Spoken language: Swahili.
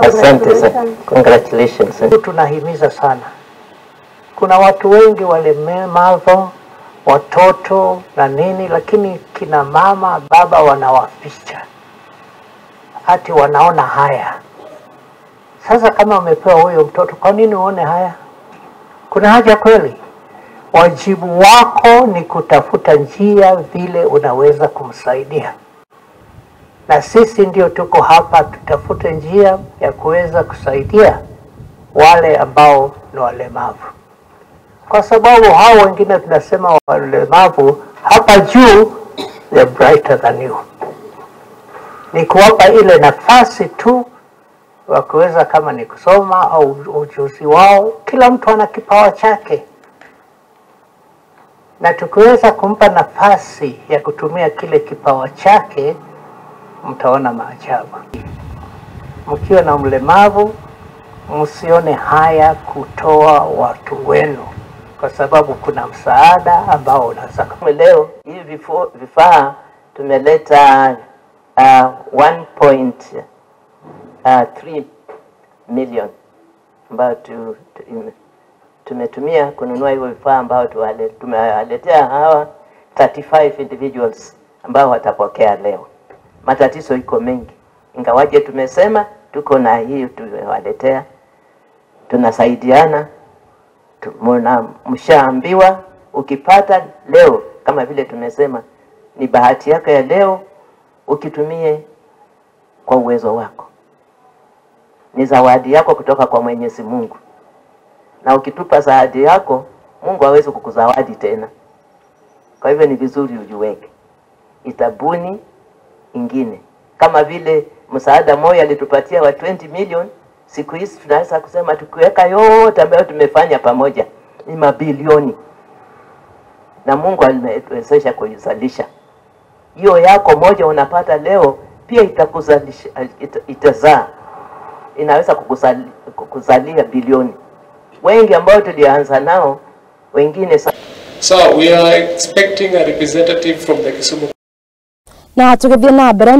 Asante sana. Congratulations. Tunahimiza sana. Kuna watu wengi walemavu, watoto na nini, lakini kina mama baba wanawaficha, ati wanaona haya. Sasa kama umepewa huyo mtoto, kwa nini uone haya? Kuna haja kweli? Wajibu wako ni kutafuta njia vile unaweza kumsaidia, na sisi ndio tuko hapa, tutafute njia ya kuweza kusaidia wale ambao ni walemavu, kwa sababu hao wengine tunasema walemavu hapa juu, they're brighter than you. Ni kuwapa ile nafasi tu wa kuweza, kama ni kusoma au ujuzi wao. Kila mtu ana kipawa chake, na tukiweza kumpa nafasi ya kutumia kile kipawa chake, mtaona maajabu. Mkiwa na mlemavu, msione haya kutoa watu wenu, kwa sababu kuna msaada ambao unaweza. Leo hivi vifaa tumeleta 1.3 million ambayo tumetumia kununua hivyo vifaa ambao tumewaletea hawa 35 individuals ambao watapokea leo. Matatizo iko mengi, ingawaje tumesema tuko na hii tumewaletea, tunasaidiana. Mshaambiwa ukipata leo, kama vile tumesema ni bahati yako ya leo, ukitumie kwa uwezo wako, ni zawadi yako kutoka kwa Mwenyezi Mungu. Na ukitupa zawadi yako, Mungu hawezi kukuzawadi tena. Kwa hivyo ni vizuri ujiweke, itabuni ingine. Kama vile msaada moja alitupatia wa 20 million, siku hizi tunaweza kusema tukiweka yote ambayo tumefanya pamoja ni mabilioni, na Mungu ametuwezesha kuizalisha. Hiyo yako moja unapata leo pia itakuzalisha, itazaa, inaweza kukuzalia bilioni. Wengi ambao tulianza nao wengine. So we are expecting a representative from the Kisumu Na tugithie na mbere.